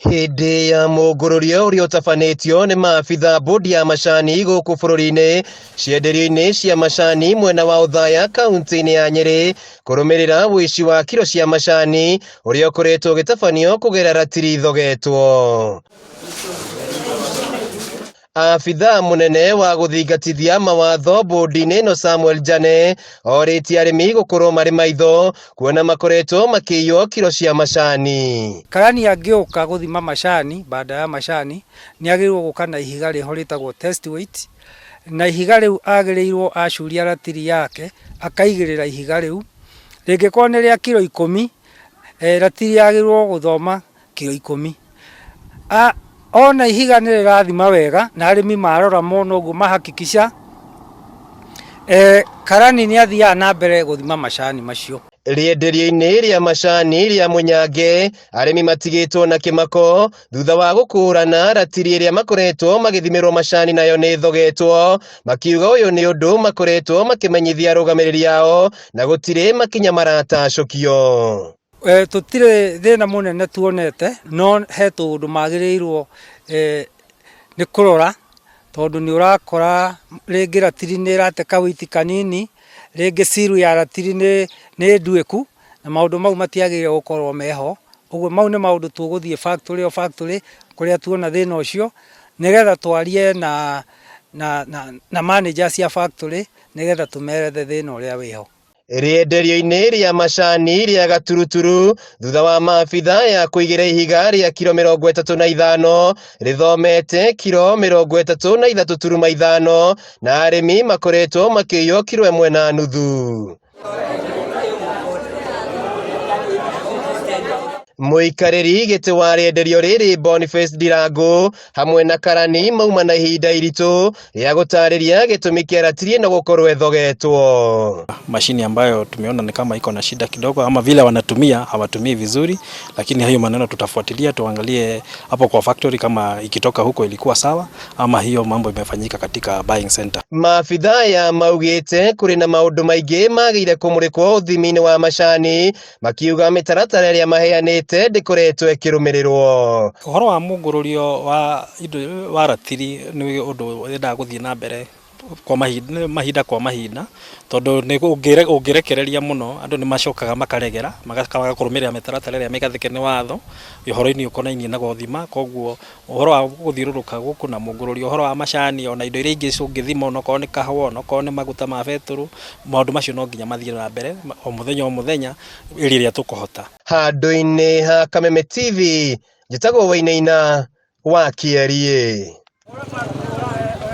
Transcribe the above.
Hĩndĩ ya mũngũrũrio ũrĩa ũtabanĩtio nĩ maabitha bodi ya macani gũkũ bũrũri-inĩ cienderio-inĩ cia macani mwena wa Othaya kaunti-inĩ ya Nyĩrĩ kũrũmĩrĩra ũici wa kiro cia macani ũrĩa ũkoretwo ũgĩtabanio kũgerera ratiri ithogetwo. Abithaa mũnene wa gũthingatithia mawatho bũndi-inĩ ĩno Samuel Njane orĩtie arĩmi gũkorwo marĩ maitho kuona makoretwo makĩiywo kiro cia macani. Karani angĩũka gũthima macani banda ya macani nĩ agĩrĩirwo gũka na ihiga rĩho rĩtagwo test weight, na ihiga rĩu agĩrĩirwo acuria ratiri yake akaigĩrĩra ihiga rĩu, rĩngĩkorwo nĩ rĩa kiro ikũmi, ratiri yagĩrĩirwo gũthoma kiro ikũmi. Ona ihiga nĩ rĩrathima wega na arĩmi marora mona ũguo mahakikisha, karani nĩ athiaga na mbere gũthima macani macio. Rĩenderio-inĩ rĩa macani rĩa Mũnyange, arĩmi matigĩtwo na kĩmako thutha wa gũkũrana ratiri ĩrĩa makoretwo magĩthimĩrwo macani nayo nĩ ĩthogetwo, makiuga ũyũ nĩ ũndũ makoretwo makĩmenyithia arũgamĩrĩri ao na gũtirĩ makinya maratacũkio. Tũtirĩ thĩna mũnene tuonete, no he tũũndũ magĩrĩirwo nĩ kũrora, tondũ nĩ ũrakora rĩngĩ ratiri nĩ ĩrate kawĩiti kanini, rĩngĩ seal ya ratiri nĩ nduĩku, na maũndũ mau matiagĩrĩire gũkorwo meho. Ũguo mau nĩ maũndũ tũgũthiĩ factory o factory kũrĩa tuona thĩna ũcio, nĩgetha twarie na manager cia factory, nĩgetha tũmerethe thĩna ũrĩa wĩho. Rĩenderio-inĩ rĩa macani rĩa Gaturuturu thutha wa maabitha ya kũigĩra ihiga rĩa kiro 35 rĩthomete kiro 33.5 na arĩmi makoretwo makĩiywo kiro 1.5. Mũikarĩri gĩtĩ wa rĩenderio rĩrĩ Boniface Ndirangu hamwe na karani mauma na ihinda iritũ rĩa gũtarĩria gĩtũmi kĩa ratiri ĩno gũkorwo ĩthogetwo. Mashini ambayo tumeona ni kama iko na shida kidogo, ama vile wanatumia hawatumii vizuri, lakini hayo maneno tutafuatilia, tuangalie hapo kwa factory kama ikitoka huko ilikuwa sawa ama hiyo mambo imefanyika katika buying center. Maabitha ya maugĩte kũrĩ na maũndũ maingĩ magĩire kũmũrĩkwo ũthimi-inĩ wa macani makiuga mĩtaratara ĩrĩa maheanĩte ndĩkoretwo ĩkĩrũmĩrĩrwo. Ũhoro wa mũngũrũrio wa indo wa ratiri nĩ ũndũ wendaga gũthiĩ na mbere kwa mahinda, mahinda kwa mahinda, tondũ nĩ ũngĩrekereria mũno andũ nĩ macokaga makaregera magaga kũrũmĩrĩra mĩtaratara ĩrĩa mĩgathĩke nĩ watho ũhoro-inĩ ũkonainie na gũthima. Koguo ũhoro wa gũthiũrũrũka gũkũ na mũngũrũrio ũhoro wa macani ona indo iria ingĩ ũngĩthima onokorwo nĩ kahũa onokorwo nĩ maguta ma betũrũ, maũndũ macio no nginya mathiĩ na mbere o mũthenya o mũthenya ĩrĩa tũkũhota. Handũ-inĩ ha Kameme TV njĩtagwo Wainaina wa Kĩeriĩ.